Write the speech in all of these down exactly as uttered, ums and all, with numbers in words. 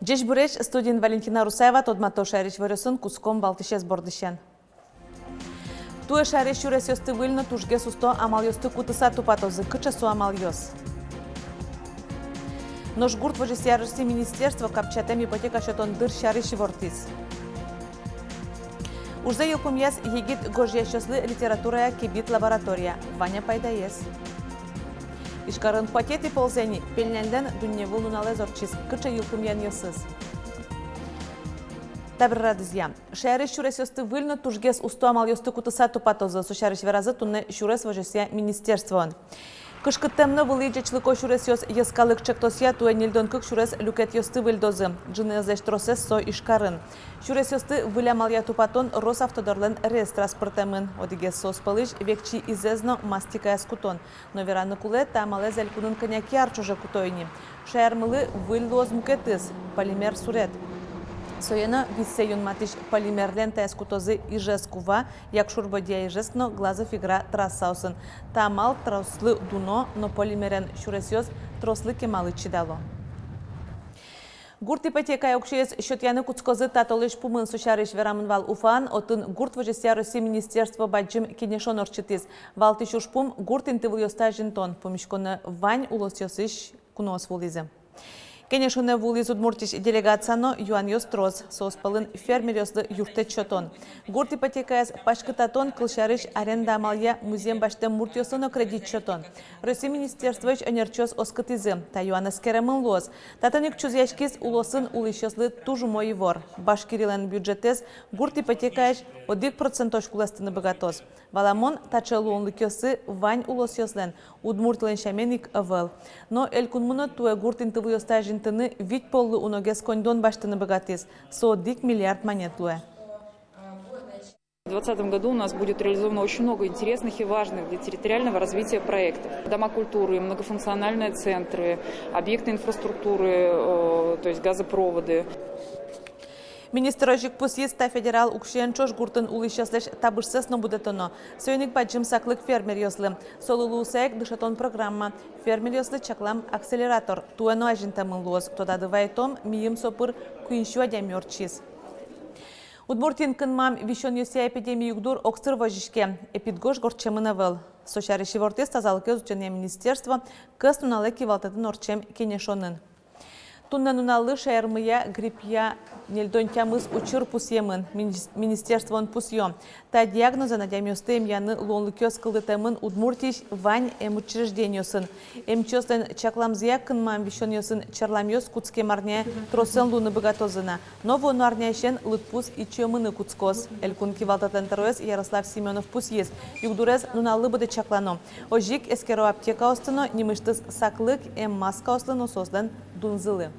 Ӟечбуресь! Студиын Валентина Русаева. Тодмато шаерысь иворъёсын. Кутском валтӥсез бордысен. Туэ шаерысь сюресъёсты выль но тужгес усто амалъёсты кутыса тупатозы. Кыӵе со амалъёс? Нош гурт возёсъя Россиысь министерство капчатэм ипотека сётон дыр сярысь ивортӥз. Ужзэ йылпумъяз егит гожъясьёслы литературая кибит лаборатория. Вань-а пайдаез? Ижкарын куатетӥ ползэ ини. Пельняньлэн дунневыл нуналэз ортчиз. Кыӵе йылпумъянъёсыз? Табере радызъя. Шаерысь сюресъёсты выль но тужгес усто амалъёсты кутыса тупатозы. Со сярысь веразы туннэ сюрес возёсъя министерствоын. «Кышкыттэм но вылӥ ӟечлыко сюресъёс» йӧскалык чектосъя туэ ньыльдон кык сюрес люкетъёсты выльдозы. Ӝыныезлэсь тросэз со Ижкарын. Сюресъёсты выль амалъя тупатон Росавтодорлэн реестраз пыртэмын. Одӥгез соос пӧлысь векчи изэз но мастикаез кутон. Но вераны кулэ, та амалэз элькунын кӧня ке ар ӵоже куто ини. Шаермылы выль луоз мукетыз — полимер сурет. Сое но висьсэ юнматӥсь полимер лентаез кутозы Ижевск — Ува, Якшур-Бӧдья — Ижевск но Глазов — Игра трассаосын. Та амал трослы дуно, но полимерен сюресъёс трослы кемалы чидало. Гурт ипотекая уксёез сётъяны кутскозы та толэзь пумын. Со сярысь верамын вал Уфаын отын гурт возёсъя Россиысь министерство бадӟым кенешон ортчытӥз. Валтӥсь ужпум — гурт интывылъёсты азинтон. Пумиськонэ вань улосъёсысь куноос вуылӥзы. Кенешонэ вуылӥз Удмуртиысь делегация но, юанъёс трос. Соос пӧлын фермеръёслы юрттэт сётон, гурт ипотекаез паськытатон, кылсярысь, аренда амалъя музъем басьтэм муртъёслы но кредит сётон. Россиысь министерствоысь ӧнерчиос оскытӥзы: та юан эскеремын луоз. Татын ик чузъяськиз улосын улӥсьёслы туж умой ивор. Башкирилэн бюджетэз гурт ипотекаысь одӥг процентозь кулэстыны быгатоз. Валамон, таӵе луонлыкъёсы вань улосъёслэн, Удмуртилэн сямен ик, ӧвӧл. Но элькунмы но туэ гурт интывылъёсты азинтыны вить поллы уногес коньдон басьтыны быгатӥз. Со одӥг миллиард манет луэ. В двадцатом году у нас будет реализовано очень много интересных и важных для территориального развития проектов. Дома культуры, многофункциональные центры, объекты инфраструктуры, э, то есть газопроводы. Министр озьы ик пусйиз: та федерал уксёен ӵош гуртын улӥсьёслэсь табышсэс но будэтоно. Соин ик бадӟым саклык фермеръёслы. Солы луыса ик дышетон программа, фермеръёслы чаклам акселератор туэ но азинтэмын луоз. Тодады вайытом, мийым со пыр куинь сю адями ортчиз. Удмуртиын кынмам висёнъёсъя эпидемия югдур огсыр возиське. Эпидгож ортчемын ӧвӧл. Со сярысь ивортӥз тазалыкез утёнъя министерство кӧснуналэ кивалтэтын ортчем кенешонын. Туннэ нуналлы шаермыя гриппъя ньыльдон тямыс учыр пусъемын. Мини-, министерствоын пусъё: та диагнозэн адямиосты эмъяны луонлыкъёс кылдытэмын Удмуртиысь вань эмучреждениосын. Эмчиослэн чакламзыя, кынмам висёнъёсын черламъёс кутскем арняе тросэн луыны быгатозы на. Но вуоно арняысен лыдпус ичиомыны кутскоз. Элькун кивалтэтлэн тӧроез Ярослав Семёнов пусйиз: югдурез нуналлы быдэ чаклано. Озьы ик эскеро аптекаосты но, нимысьтыз саклык эм маскаослы но соослэн дунзылы.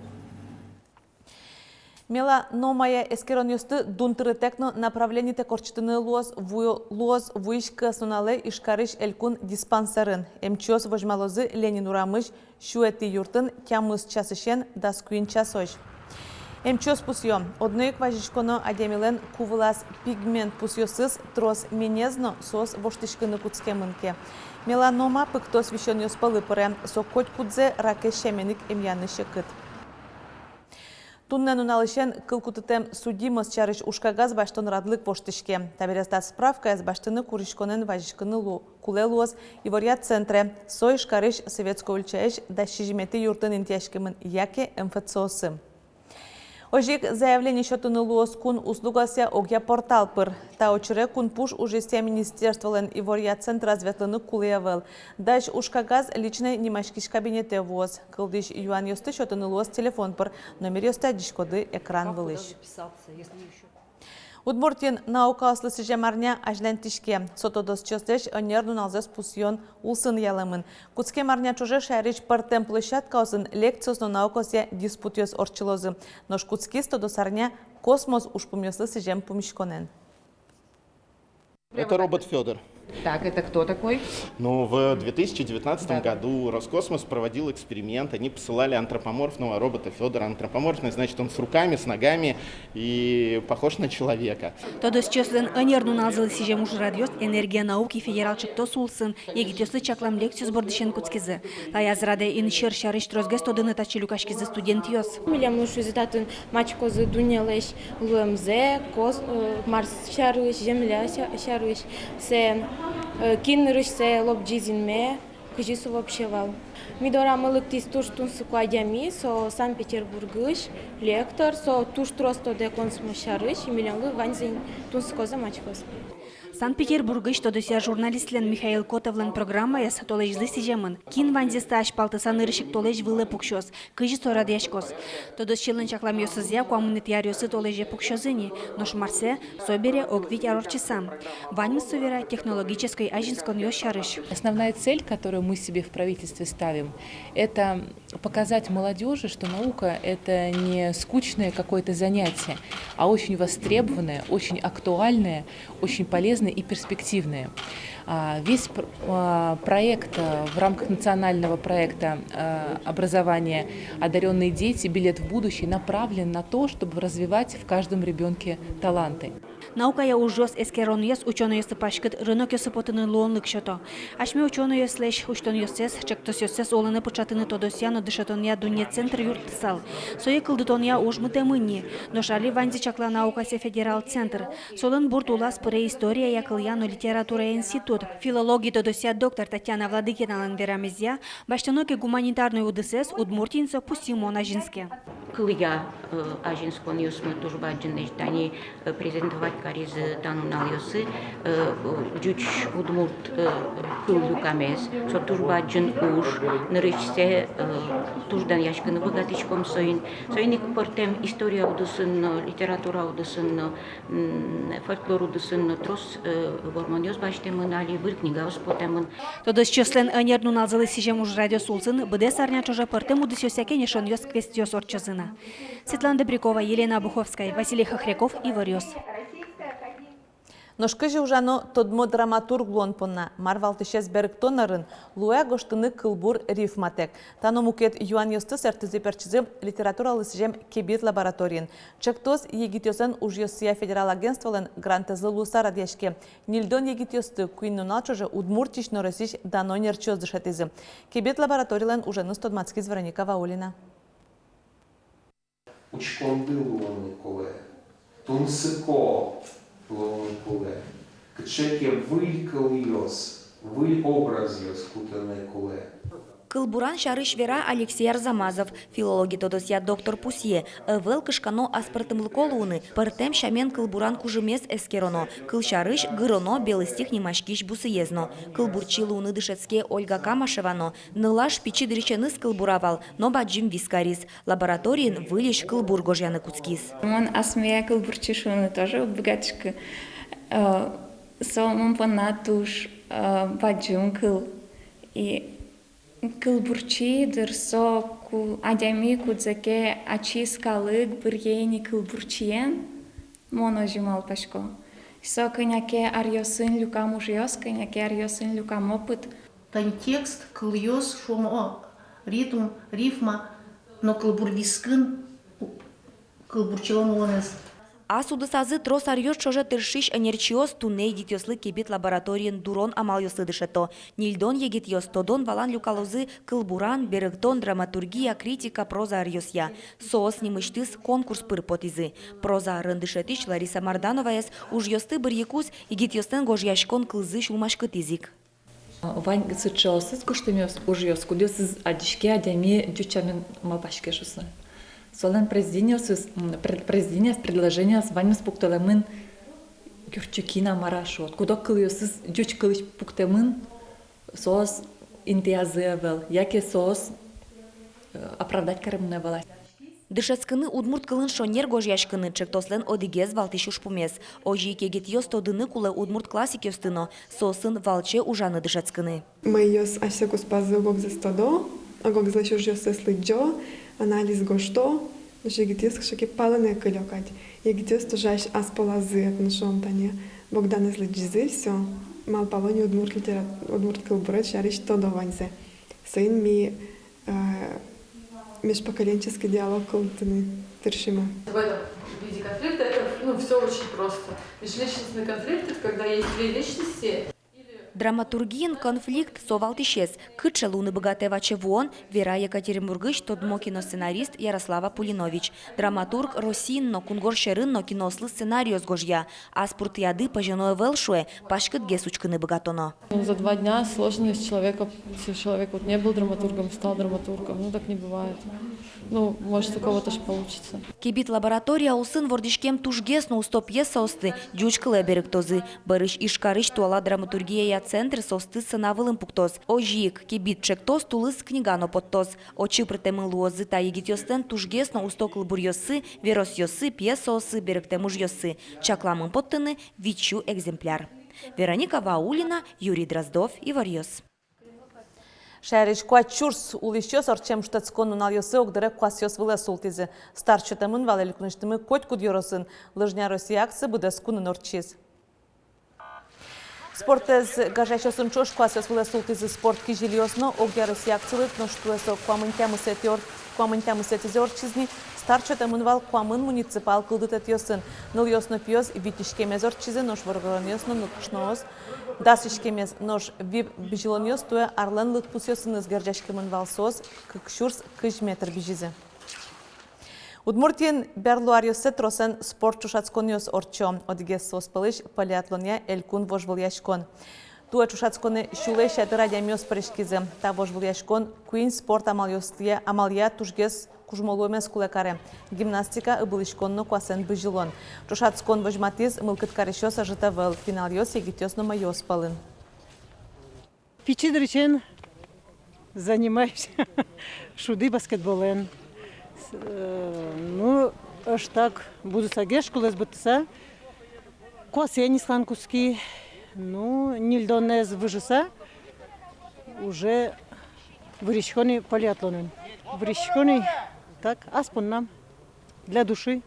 Меланомая эскеронъёсты дун тырытэк но направленитэк ортчытыны луоз, ву-, луоз вуись кӧснуналэ Ижкарысь элькун диспансерын. Эмчиос возьмалозы Ленин урамысь сюэтӥ юртын тямыс часысен дас куинь часозь. Эмчиос пусъё: одно ик вазиськоно адямилэн ку вылаз пигмент пусъёсыз трос менез но, соос воштӥськыны кутскемын ке. Меланома пыктос висёнъёс пӧлы пыре, со котькудзэ ракез сямен ик эмъяны секыт. Туннэ нуналысен кыл кутытэм судимость сярысь ужкагаз басьтон радлык воштӥське. Табере та справкаез басьтыны куриськонэн вазиськыны лу-, кулэ луоз иворъя центре. Со Ижкарысь Советской ульчаысь дас сизьыметӥ юртын интыяськемын, яке МФЦ-осы. Озьы ик заявление сётыны луоз кун услугаосъя огъя портал пыр. Та учыре кун пуш ужъёсъя министерстволэн иворъя центраз ветлыны кулэ ӧвӧл. Дась ужкагаз личной нимаськись кабинетэ вуоз. Кылдӥсь юанъёсты сётыны луоз телефон пыр. Номеръёсты адӟиськоды экран вылысь. Удмуртиын наукаослы сӥзем арня азьланьтӥське. Со тодосчиослэсь ӧнер нуналзэс пусъён улсын ялэмын. Кутскем арня ӵоже шаерысь пӧртэм площадкаосын лекциос но наукаосъя диспутъёс ортчылозы. Нош кутскиз тодос арня космос ужпумъёслы сӥзем пумиськонэн. Это робот Фёдор. Так, это кто такой? Ну, в две тысячи девятнадцатом году Роскосмос проводил эксперимент. Они посылали антропоморфного робота Федора. Антропоморфный, значит, он с руками, с ногами и похож на человека. Тодосчиослэн ӧнер нуналзылы сӥзем ужрадъёс «Энергия науки» федерал чектос улсын егитъёслы чаклам лекциос бордысен кутскизы. Таяз радэ инсьӧр сярысь тросгес тодыны татчы люкаськизы студентъёс. Милемлы шуизы, татын маськозы дуннелэсь луэмзэ, кос-, э, Марс сярысь, Земля ся-, сярысь, сэ, э, кин нырысь сэ лобӟиз инме, кызьы со вообще вал. Ми дорамы лыктӥз туж тунсыко адями, со Санкт-Петербургысь лектор, со туж трос тодэ космос сярысь, и милемлы ваньзэ ин-, тунсыкозэ маськоз. Санкт-Петербургысь тодосъя журналистлэн Михаил Котовлэн программаез толэзьлы сӥземын. Кин ваньзэсты азьпалтыса нырысь ик толэзь вылэ пуксёз, кызьы со радъяськоз. Тодосчилэн чакламъёсызъя, куамынэтӥ аръёсы толэзе пуксёзы ни, нош Марсэ собере ог вить ар ортчыса. Ваньмыз со вера технологической азинсконъёс сярысь. Основная цель, которую мы себе в правительстве ставим, это показать молодёжи, что наука — это не скучное какое-то занятие, а очень востребованное, очень актуальное, очень полезное и перспективное. А, весь пр-, а, проект, а, в рамках национального проекта, а, образования «Одарённые дети. Билет в будущее» направлен на то, чтобы развивать в каждом ребёнке таланты. Наукая ужъёс эскеронъёс учёнойёслы паськыт рынокъёсы потыны луонлык сёто. Асьме учёнойёслэсь усьтонъёссэс, чектосъёссэс улонэ пыӵатыны тодосъя но дышетонъя дунне центр юрттысал. Сое кылдытонъя уж мытэмын ни, нош али ваньзэ чакла наукаысен федерал центр. Солэн бурд улаз пыре историяя, кылъя но литературая институт. Филологи тодосъя доктор Татьяна Владыкиналэн верамезъя, басьтоно ке гуманитарной удысэз, Удмуртиын со пусйымон азинске. Кылъя, э, азинсконъёсмы туж бадӟымесь, тани, э, презентовать каризы та нуналъёсы, э, ӟуч удмурт, э, кыл люкамез, со туж бадӟым уж, нырысьсэ, э, туж данъяськыны быгатӥськом соин, соин ик пӧртэм история удысын но, литература удысын но, м, фольклор удысын но трос, э, вормонъёс басьтэмын али, выль книгаос потэмын. Тодосчиослэн ӧнер нуналзылы сӥзем ужрадъёс улсын быдэс арня ӵоже пӧртэм удысъёсъя кенешонъёс, квестъёс ортчозы на. Светлана Добрякова, Елена Обуховская, Василий Хохряков, «Иворъёс». Нош кызьы ужано тодмо драматург луон понна, мар валтӥсез берыктон арын, луэ-а гожтыны кылбур рифматэк? Та но мукет юанъёсты сэрттӥзы-пертчизы литературалы сӥзем «Кебит» лабораториын. Чектос егитъёслэн ужъёссыя федерал агентстволэн грантэзлы луыса радъяське. Ньыльдон егитъёсты куинь нунал ӵоже Удмуртиысь но Россиысь дано ӧнерчиос дышетӥзы. «Кебит» лабораторилэн уженыз тодматскиз Вероника Ваулина. Учконды луыны кулэ, тунсыко луыны кулэ, кыӵе ке выль кылъёс, выль образъёс кутыны кулэ. Кылбуран сярысь вера Алексей Арзамазов, филологи тодосъя доктор пусъе: ӧвӧл кышкано аспӧртэмлыко луыны, пӧртэм сямен кылбуран кужымез эскероно, кылсярысь, гыроно «Белый стих» нимаськись бусыез но. Кылбурчи луыны дышетске Ольга Камашева но. Нылаш пичи дырысеныз кылбура вал, но бадӟым вис кариз. Лабораториын выльысь кылбур гожъяны кутскиз. Мон асме кылбурчи шуыны тоже уг быгатӥськы. Э, со мон понна туж, э, бадӟым кыл. И кылбурчи, дыр, со ку-, адями кудзэ ке ачиз калык быръе ини кылбурчиен, мон озьы малпасько. Со кӧня ке аръёсын люкам ужъёс, кӧня ке аръёсын люкам опыт. Тани текст, кылъёс, шуом, о, ритм, рифма, но кылбур вискын у-, кылбурчилэн улонэз. Ас удысазы трос аръёс ӵоже тыршись ӧнерчиос туннэ егитъёслы «Кебит» лабораториын дурон амалъёслы дышето. Ньыльдон егитъёс тодон-валан люкалозы кылбуран, берыктон, драматургия, критика, проза аръёсъя. Соос нимысьтыз конкурс пыр потӥзы. Проза арын дышетӥсь Лариса Мардановаез ужъёсты быръыкуз егитъёслэн гожъяськон кылзы сюлмаськытӥз ик. Вань сыӵеосыз гожтэмъёс, ужъёс, кудъёсыз адӟиське адями ӟуч сямен малпаське шуыса. Солэн произведениосыз, м, пред-, произведениос, предложениос ваньмыз пуктылэмын юртчы кин-а, мар-а шуод. Куд-ог кылъёсыз ӟуч кылысь пуктэмын, соос интыязы ӧвӧл, яке соос, э, оправдать каремын ӧвӧл-а. Дышетскыны удмурт кылын шонер гожъяськыны чектослэн одӥгез валтӥсь ужпумез. Озьы ик егитъёс тодыны кулэ удмурт классикъёсты но, соосын валче ужаны дышетскыны. Мӧйыос асьсэ куспазы ог-огзэс тодо, ог-огзылэсь ужъёссэс лыдӟо, анализ гожто, нош егитъёс кыӵе ке палэнэ кылё кадь. Егитъёс тоже ас-, ас палазы, ну, шуом, тани Богданэз лыдӟизы, всё. малпало ни удмурт литерат-, удмурт кылбурет сярысь тодо ваньзэ. Соин ми, э, межпоколенческий диалог кылдытыны тыршимы. В этом виде конфликта это, ну, всё очень просто. Межличностный конфликт — это когда есть две личности. Драматургиын конфликт — со валтӥсез. Кыӵе луыны быгатэ ваче вуон, вера Екатеринбургысь тодмо киносценарист Ярослава Пулинович. Драматург Россиын но, кунгож сьӧрын но киноослы сценариос гожъя. Ас пуртъяды пӧзёно ӧвӧл, шуэ, паськытгес учкыны быгатоно. Ну, за два дня сложно из человека, если человек вот не был драматургом, стал драматургом. Ну, так не бывает. Ну, может, у кого-то ж получится. Кебит лаборатория улсын вордӥськем тужгес но усто пьесаосты ӟуч кылэ берыктозы. Бӧрысь Ижкарысь туала драматургияя центр соосты сцена вылын пуктоз. Озьы ик «Кебит» ӵектос тулыс книга но поттоз. Отчы пыртэмын луозы та егитъёслэн тужгес но усто кылбуръёссы, веросъёссы, пьесаоссы, берыктэм ужъёссы. Чакламын поттыны витьсю экземпляр. Вероника Ваулина, Юрий Дроздов, «Иворъёс». Шаерысь куать сюрс улӥсьёс ортчем шутэтскон нуналъёсы огдыре куасъёс вылэ султӥзы. Старт сётэмын вал элькунысьтымы котькуд ёросын. Лыжня Россия акци быдэс кунын ортчиз. Спортэз гажасьёсын ӵош куасъёс вылэ султӥзы спорт кизилиос но. Огъя Россия акцилы нош туэ со куамын тямысэтӥ ор-, куамын тямысэтӥзэ ортчиз ни. Старт сётэмын вал куамын муниципал кылдытэтъёсын. Нылъёс но пиос вить иськемез ортчизы, нош воргоронъёс но нылкышноос дас иськемез. Нош вип бызьылонъёс туэ арлэн лыдпусъёсыныз герӟаськемын вал, соос кык сюрс кызь метр бызизы. Удмуртиын берло аръёсы тросэн спорт ӵошатсконъёс ортчо. Одӥгез соос пӧлысь полиатлонъя элькун вожвылъяськон. Туэ ӵошатсконэ сюлэсь ятыр адямиос пыриськизы. Та вожвылъяськон куинь спорт амалъёсъя, амалъя тужгес кужмо луэмез кулэ каре: гимнастика, ыбылӥськон но куасэн бызьылон. Ӵошатскон возьматӥз мылкыд карисьёс ӧжыт ӧвӧл, пиналъёс, егитъёс но мӧйыос пӧлын. Пичи дырысен занимаюсь, шудӥ баскетболэн. С-, э, ну, ӧжыт так, будысагес школаез быдтыса, куасэн ислан кутски, ну, ньыльдонэз выжыса, уже вырисько ни полиатлонын. Вырисько ни так, ас поннам, для души,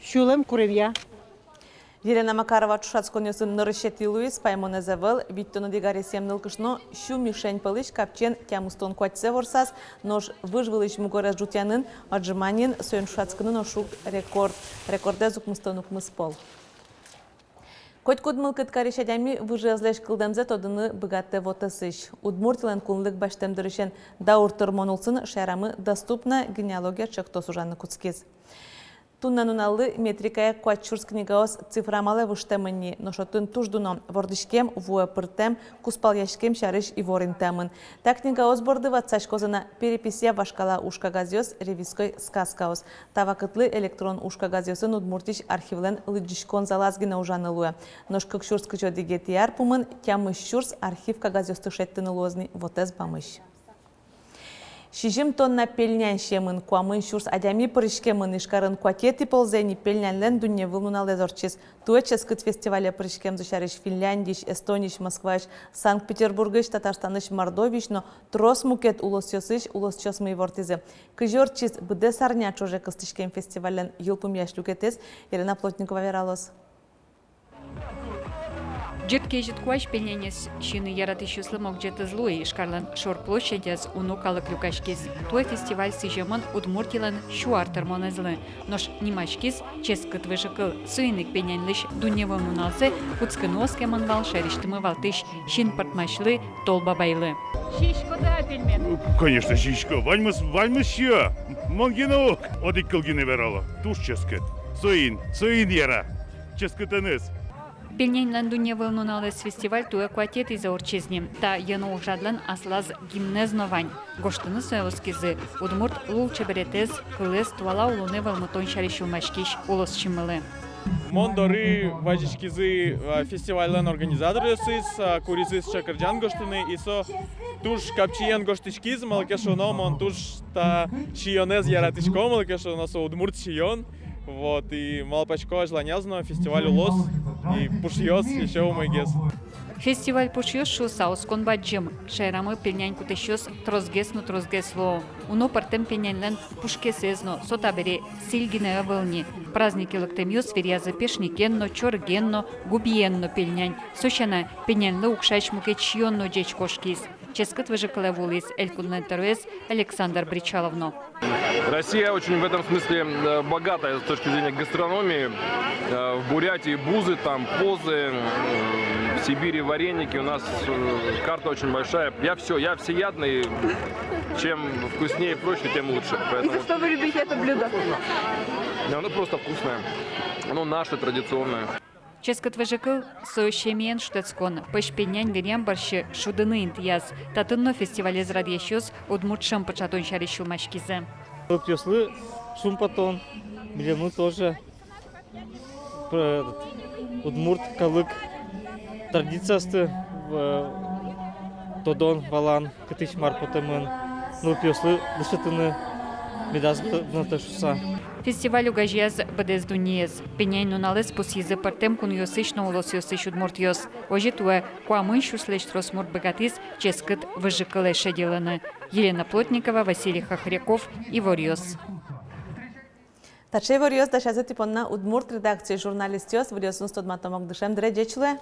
сюлэм куремъя. Елена Макарова ӵошатсконъёсын нырысетӥ луиз. Паймонэз ӧвӧл, витьтон одӥг аресъем нылкышно сю мишень пӧлысь капчиен тямыстон куатьсэ ворсаз. Нош выж вылысь мугорез ӝутъянын, отжиманиын, соин ӵошатскыны нош уг рекорд. Рекордэз укмыстон укмыс пол. Котькуд мылкыд карись адями выжыезлэсь кылдэмзэ тодыны быгатэ вотэсысь. Удмуртилэн кунлык басьтэм дырысен даур тырмон улсын шаерамы «Доступная генеалогия» ӵектос ужаны кутскиз. Туннэ нуналлы метрикая куать сюрс книгаос цифра амалэ выжтэмын ни, нош отын туж дуно вордӥськем, вуэ пыртэм, кузпалъяськем сярысь ивор интыямын. Та книгаос борды ватсаськозы на переписья вашкала ужкагазъёс, ревизской сказкаос. Та вакытлы электрон ужкагазъёсын Удмуртиысь архивлэн лыдӟиськон залаз гинэ ужаны луэ. Нош кык сюрс кызь одӥгетӥ ар пумын тямыс сюрс архив кагазъёсты шедьтыны луоз ни вотэс бамысь. Сизьым тонна пельнянь сиемын, куамын сюрс адями пыриськемын. Ижкарын куатетӥ ползэ ини пельняньлэн дунневыл нуналэз ортчиз. Туэ ческыт фестивале пыриськемзы сярысь Финляндиысь, Эстониысь, Москваысь, Санкт-Петербургысь, Татарстанысь, Мордовиысь но трос мукет улосъёсысь улосчиосмы ивортӥзы. Кызьы ортчиз быдэс арня ӵоже кыстӥськем фестивальлэн йылпумъясь люкетэз, Елена Плотникова вералоз. Ӝыт кезьыт куазь пельняньёс сиыны яратӥсьёслы могӟетэз луэ. Ижкарлэн шор площадез уно калык люкаськиз. Туэ фестиваль сӥземын Удмуртилэн сю ар тырмонэзлы. Нош нимаськиз ческыт выжыкыл. Соин ик пельняньлэсь дунневыл нуналзэ кутскыны оскемын вал шаерысьтымы валтӥсь синпӧртмасьлы, Тол Бабайлы. Сиськод-а пельмен? Конечно, сисько. Ваньмыз, ваньмыз сиё. Мон гинэ ук. Одӥг кыл гинэ верало: туж ческыт. Соин, соин яра. Ческытэныз. Пельняньлэн дунневыл нуналэз фестиваль туэ куатетӥзэ ортчиз ни. Та йӧно ужрадлэн аслаз гимнэз но вань. Гожтыны сое оскизы удмурт лулчеберетэз, кылэз, туала улонэ вӧлмытон сярысь сюлмаськись улосчимылы. Мон доры вазиськизы, а, фестивальлэн организаторъёсыз, а, куризы сыӵе кырӟан гожтыны, и со туж капчиен гожтӥськиз, малы ке шуоно, мон туж та сиёнэз яратӥсько, малы ке шуоно, со удмурт сиён. Вот, и малпасько, азьланяз но фестиваль улоз, и пушъёз ещё умойгес. Фестиваль пушъёс шуыса оскон бадӟым. Шаерамы пельнянь кутӥсьёс тросгес но тросгес луо. Уно пӧртэм пельняньлэн пушкесэз но, со табере сӥль гинэ ӧвӧл ни. Празднике лыктэмъёс веръязы пешникен но, чорыген но, губиен но пельнянь. Со сяна, пельняньлы укшась мукет сиён но ӟеч кошкиз. Ческыт выжыкылэ вуылӥз элькунлэн тӧроез Александр Бречалов но. Россия очень в этом смысле, э, богатая с точки зрения гастрономии. Э, в Бурятии бузы, там позы, э, в Сибири вареники. У нас, э, карта очень большая. Я всё, я всеядный. Чем вкуснее и проще, тем лучше. И за что вы любите это блюдо? Да, оно просто вкусное. Оно наше, традиционное. Ческыт выжыкыл — со семьяен шутэтскон. Пӧсь пельнянь веръям бӧрсьы шудыны интыяз. Татын но фестивалез радъясьёс удмурт шӧм пыӵатон сярысь сюлмаськизы. Нылпиослы шумпотон, милемлы тоже. Про-, этот, удмурт калык традициясты, э, тодон-валан, кытысь мар потэмын, нылпиослы дышетыны медаз вунэтэ шуыса. Фестиваль огазеяз быдэс дуннеез. Пельнянь нуналэз пусйизы пӧртэм кунъёсысь но улосъёсысь удмуртъёс. Озьы туэ куамын сюрслэсь трос мурт быгатӥз ческыт выжыкылэ шедьылыны. Елена Плотникова, Василий Хохряков, «Иворъёс». Таӵе иворъёс дасязы тӥ понна удмурт редакциысь журналистъёс. Иворъёсын тодматом ук дышем дыре. Ӟеч луэ.